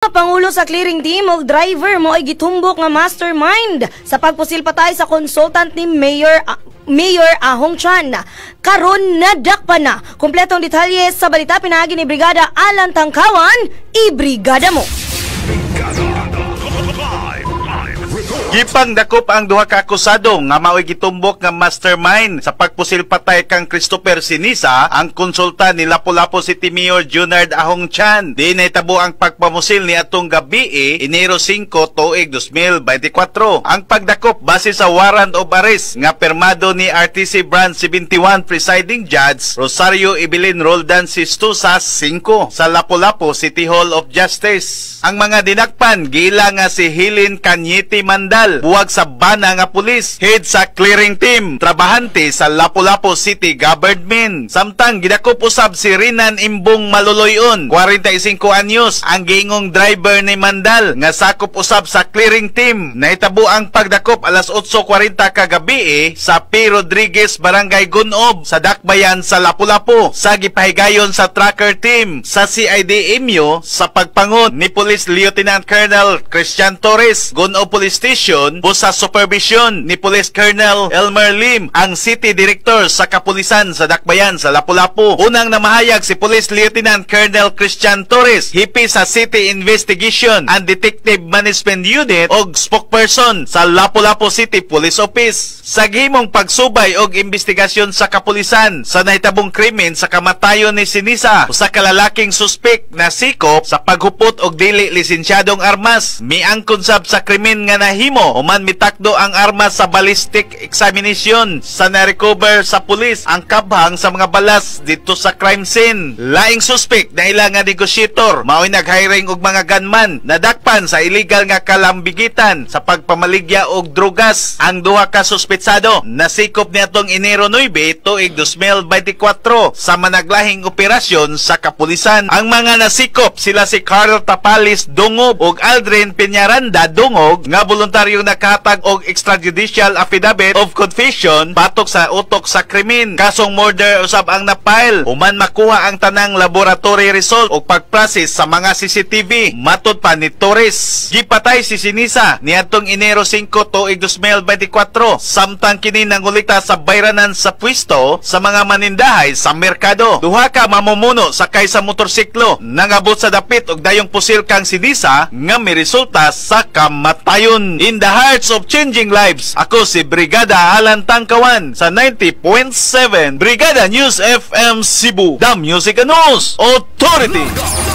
Pangulo sa clearing team og driver mo ay gitumbok nga mastermind sa pagpusil patay sa consultant ni Mayor Ahong Chan. Karon nadakpan na. Kompletong detalye sa balita pinaagi ni Brigada Alan Tangkawan, ibrigada mo. Gipang dakop ang duha ka akusado nga mao'y gitumbok nga mastermind sa pagpusil patay kang Christopher Sinisa, ang konsulta ni Lapu-Lapu City Mayor Junard Ahong Chan. Di nahitabo ang pagpamusil ni atong gabi, Enero 5 tuig 2024. Ang pagdakop base sa warrant of arrest nga pirmado ni RTC Branch 71 Presiding Judge Rosario Evelyn Roldan Sistusa 5 sa Lapu-Lapu City Hall of Justice. Ang mga dinakpan gila nga si Helen Cañete Mandal, buwag sa bana nga pulis, head sa clearing team, trabahante sa Lapu-Lapu City Government. Samtang gidakop usab si Renan Imbong Maluloyon, 45 anyos, ang giingong driver ni Mandal nga sakop usab sa clearing team. Nahitabo ang pagdakop alas 8:40 kagabi sa P. Rodriguez, Barangay Gunob sa Dakbayan sa Lapu-Lapu sa gipahigayon sa tracker team sa CIDMU sa pagpangon ni Police Lieutenant Colonel Christian Torres, Gunob Police Station, busa supervision ni Police Colonel Elmer Lim, ang City Director sa Kapulisan sa Dakbayan sa Lapu-Lapu. Unang namahayag si Police Lieutenant Colonel Christian Torres, hipi sa City Investigation and Detective Management Unit og spokesperson sa Lapu-Lapu City Police Office. Sa gihimong pagsubay og investigasyon sa kapulisan sa nahitabong krimen sa kamatayon ni Sinisa, usa ka lalaking suspek na sikop sa paghupot og dili lisensyadong armas. Miangkon sab sa krimen nga nahimo human mitakdo ang armas sa ballistic examination sa na-recover sa pulis ang kabhang sa mga balas dito sa crime scene. Laing suspek na ila nga negotiator mao'y nag-hiring og mga gunman, nadakpan sa illegal nga kalambigitan sa pagpamaligya og drugas. Ang duha ka suspetsado nasikop niadtong Enero 9 tuig 2024 sa managlahing operasyon sa kapulisan. Ang mga nasikop sila si Carl Tapalis Dungog ug Aldrin Peñaranda Dungog nga voluntaryong nakahatag og extrajudicial affidavit of confession batok sa utok sa krimen. Kasong murder usab ang na-file human makuha ang tanang laboratory result ug pag-process sa mga CCTV, matod pa ni Torres. Gipatay si Sinisa niadtong Enero 5 tuig 2024 samtang kini nangolekta sa bayranan sa pwesto sa mga manindahay sa merkado. Duha ka mamumuno sakay sa motorsiklo nangabot sa dapit og dayong pusil kang Sinisa nga miresulta sa kamatayon. In the hearts of changing lives, ako si Brigada Alan Tangkawan sa 90.7 Brigada News FM Cebu, The Music and News Authority.